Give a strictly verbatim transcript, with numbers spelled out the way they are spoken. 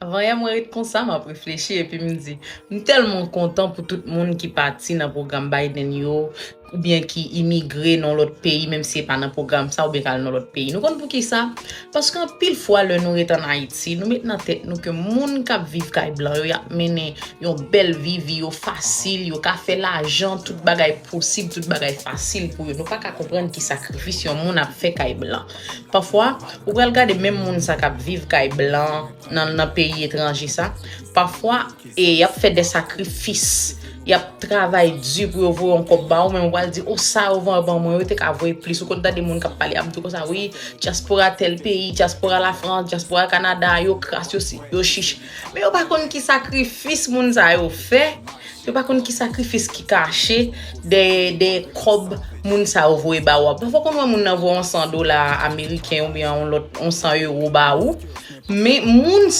Avan yè, mwen ret konsa, m ap reflechi, epi m di, m tèlman kontan pou tout moun ki pati nan pwogram Biden yo, oubyen ki imigre nan lòt peyi, menm si se pa nan pwogram sa, oubyen k al nan lòt peyi. Nou konn poukisa? Paske anpil fwa, lè nou ret ann Ayiti, nou met nan tèt nou ke moun k ap viv kay blan yo, y ap mennen yon bèl vi, vi yo fasil, yo ka fè lajan, tout bagay posib, tout bagay fasil pou yo. Nou pa ka konprann ki sakrifis yon moun ap fè kay blan. Pafwa, ou pral gade menm moun sa k ap viv kay blan nan, nan peyi etranje sa, pafwa, e y ap fè de sakrifis. Y ap travay di pou yo voye yon kòb ba ou, men ou pral di, o, sa yo voye ban mwen, yo te ka voye plis. Ou konn tande moun k ap pale, ap di konsa, wi, dyaspora tèl peyi, dyaspora Lafrans, dyaspora Kanada, yo kras, yo si, yo chich. Men yo pa konn ki sakrifis moun sa yo fè. Yo pa konn ki sakrifis ki kache dèyè, dèyè kòb moun sa yo voye ba ou a. Pafwa, ou konn wè moun nan voye yon san dola ameriken oubyen yon lòt, yon san ewo ba ou. Men moun